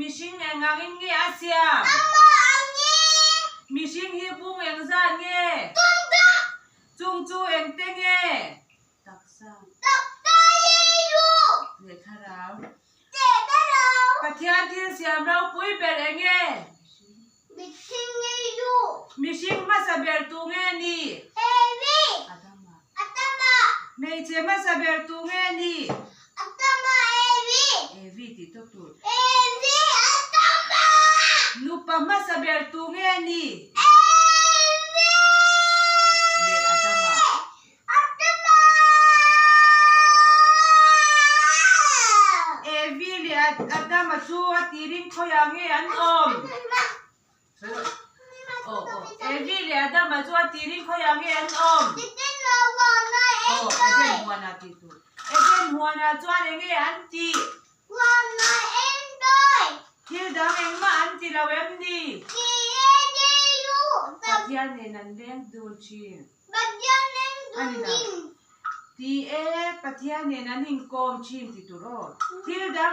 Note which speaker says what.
Speaker 1: Mihring eng angin nge a siam?
Speaker 2: Amah angin.
Speaker 1: Mihring hi bung eng zat nge?
Speaker 2: Tumtak.
Speaker 1: Chung chu engte nge? Taksa.
Speaker 2: Taksa rilru.
Speaker 1: Leh thlarau.
Speaker 2: Leh thlarau.
Speaker 1: Pathian thil siam ropui ber eng nge?
Speaker 2: Mihring rilru.
Speaker 1: Mihring hmasa ber tu nge ni?
Speaker 2: Evi.
Speaker 1: Adama.
Speaker 2: Adama.
Speaker 1: Hmeichhe hmasa ber tu nge ni?
Speaker 2: Adama Evi.
Speaker 1: Evi tih tawp tur.
Speaker 2: Evi Adama.
Speaker 1: Nupa hmasa ber tu nge ni?
Speaker 2: Evi.
Speaker 1: Leh Adama.
Speaker 2: Adama.
Speaker 1: Evi leh Adama chu a tirin khawiah nge an awm? Aw aw Evi leh Adama chu a tirin khawiah nge an awm? Aw Eden huanah tih tur. Eden huanah chuan eng nge an tih? Thil dang engmah an ti lo em ni? Pathian nen an leng dun thin. A ni lo. Ti e, Pathian nen an inkawm thin ti tur aw. Thil dang.